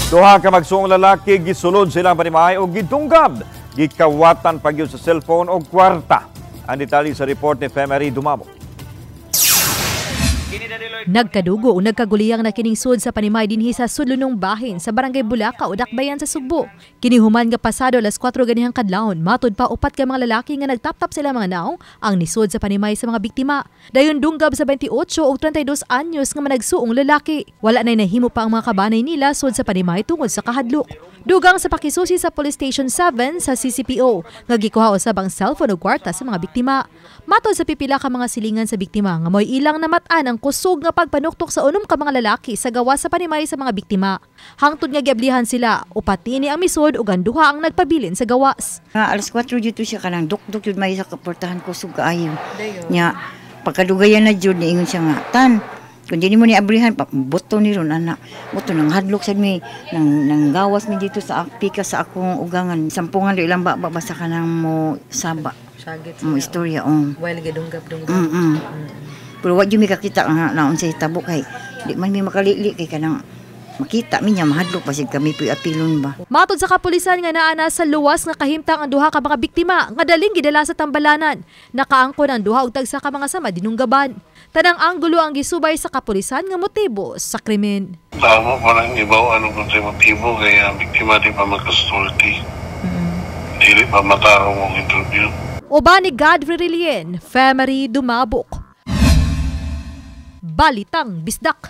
Duha ka magsuong lalaki gisulod silang panimay og gidunggab. Gikawatan pa gyud sa cellphone og kwarta. Ang detalye sa report ni Femery Dumabo. Nagkadugo o nagkaguliyang na kining sud sa panimay dinhi sa sudlonong bahin sa Barangay Bulacao, Dakbayan sa Sugbo. Kini human nga pasado alas 4 ganihang kadlawon, matud pa upat ka mga lalaki nga nagtaptap sila mga naong ang nisud sa panimay sa mga biktima. Dayon dunggab sa 28 ug 32 anyos nga managsuong lalaki. Wala nay nahimo pa ang mga kabanay nila sud sa panimay tungod sa kahadlok. Dugang sa pakisusi sa Police Station 7 sa CCPO, nga gikuha usab ang cellphone ug kwarta sa mga biktima. Matod sa pipila ka mga silingan sa biktima nga mo'y ilang namat-an ang kusog nga pagpanuktok sa unom ka mga lalaki sa gawas sa panimay sa mga biktima. Hangtod nga giablihan sila, upat niini ang misud ug ang duha ang nagpabilin sa gawas. Nga alas 4 dito siya kanang dukduk jud may sa kaportahan ko sug kaayo. Nya pagkadugayan na jud, niingon siya nga, "Tan, kung di mo ni abrihan pa buto ni ron ana." Buto nang hadlok sad mi nang gawas mi dito sa pika sa akong ugangan sampungan do ilang ba basta kanang mo saba. Sagit mo istorya oh. While gidunggap-dunggap. Pero wa jud mi kakita nga naon sa hitabo kay di man mi makalili kay kanang makita mi niya mahadlok pasig kami puy apilon ba. Matod sa kapulisan nga naa na sa luwas nga kahimtang ang duha ka mga biktima nga daling gidala sa tambalanan. Nakaangkon ang duha og tagsa ka mga sama dinunggaban. Tanang anggulo ang gisubay sa kapulisan nga motibo sa krimen. Tama pa lang ibaw ano kung sa motibo kaya ang biktima di pa makasulti. Dili pa matarong ang interview. Uban ni Godfrey Relien, Femery Dumabok. Balitang Bisdak.